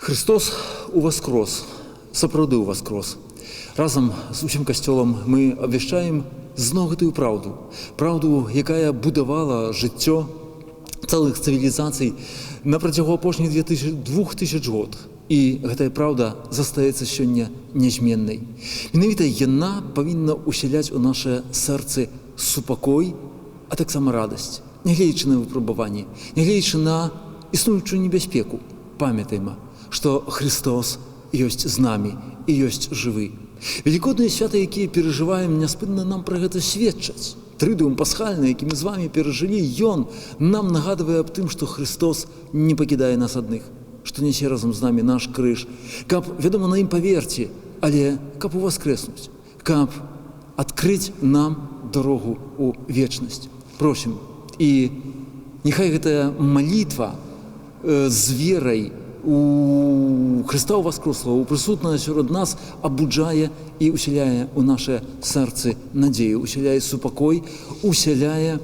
Хрыстос уваскрос, сапраўды ўваскрос. Разам з усім касцёлам мы абвяшчаем зноў гэтую праўду. Праўду, якая будавала жыццё цэлых цывілізацый на працягу апошніх 2000 год. І гэтая праўда застаецца сёння нязменнай. Менавіта яна павінна ўсяляць у наша сэрцы супакой, а таксама радасць, нягледзячы на выпрабаванні, нягледзячы на існуючую небяспеку. Памятайма, што Хрыстос ёсць з намі і ёсць жывы. Велікодныя святы, якія перажываем, няспынна нам пра гэта сведчаць. Трыдуум пасхальны, які мы з вами перажылі, ён нам нагадвае аб тым, што Хрыстос не пакідае нас адных, што нясе разам з намі наш крыж, каб, вядома, на ім паверці, але каб уваскрэснуць, каб адкрыць нам дарогу ў вечнасць. Просім, і няхай гэтая малітва з верай у Хрыста ўваскрослага, у прысутнага сярод нас, абуджае і усяляе ў наша сэрцы надзею, усяляе супакой, усяляе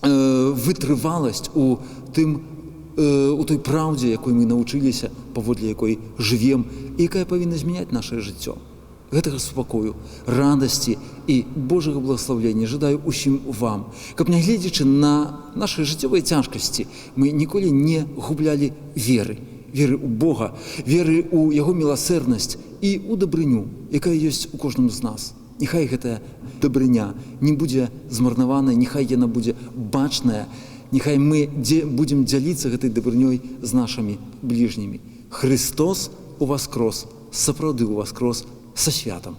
вытрываласць у тым, у той праўдзе, якой мы навучыліся, паводле якой жывем і якая павінна змяняць наша жыццё. Гэтага супакою, радасці і Божага благаслаўлення жадаю усім вам, каб, нягледзячы на нашы жыццёвыя цяжкасці, мы ніколі не гублялі веры, веры ў Бога, веры ў яго міласэрнасць і ў дабрыню, якая ёсць у кожным з нас. Няхай гэтая дабрыня не будзе змарнаваная, няхай яна будзе бачная, няхай мы будзем дзяліцца гэтай дабрынёй з нашымі бліжнімі. Хрыстос уваскрос, сапраўды ўваскрос, са святам.